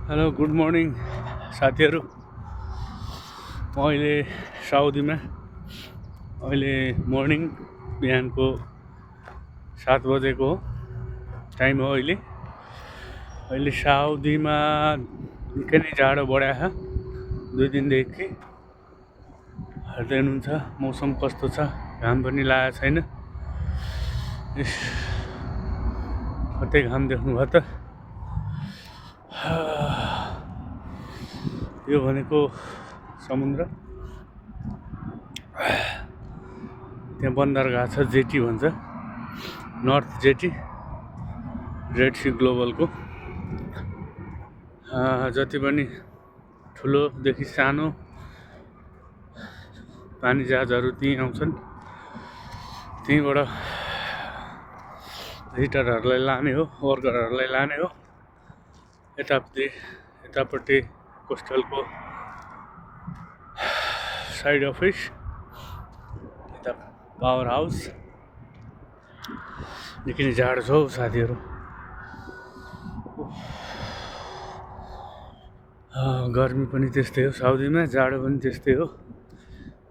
Hello good morning साथीहरू। म अहिले साउदीमा अहिले मर्निङ बिहानको 7 बजेको टाइम हो। अहिले साउदीमा निकै नै जाडो बढाएको छ 2 दिनदेखि। हेर्दै हुनुहुन्छ मौसम कस्तो छ, घाम पनि लागेको छैन। कतै घाम देख्नुभयो त? यो भनेको समुद्र, त्यहाँ बन्दरगाह छ, जेटी भन्छ, नर्थ जेटी, रेड सी ग्लोबलको। जति पनि ठुलोदेखि सानो पानी जहाजहरू त्यहीँ आउँछन्। त्यहीँबाट भिजिटरहरूलाई लाने हो, वर्करहरूलाई लाने हो। यतापट्टि कोस्टलको साइड अफिस, यता पावर हाउस। निकै नै जाडो छ हौ साथीहरू। गर्मी पनि त्यस्तै हो साउदीमा, जाडो पनि त्यस्तै हो।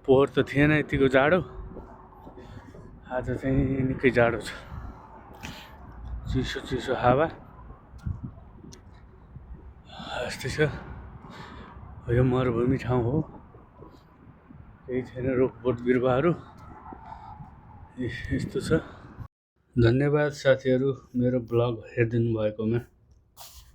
पोहोर त थिएन यतिको जाडो, आज चाहिँ निकै जाडो छ। चिसो चिसो हावा यस्तै छ। यो मरुभूमि ठाउँ हो, केही छैन, रुखबोट बिरुवाहरू। यस्तो छ। धन्यवाद साथीहरू मेरो ब्लग हेरिदिनु भएकोमा।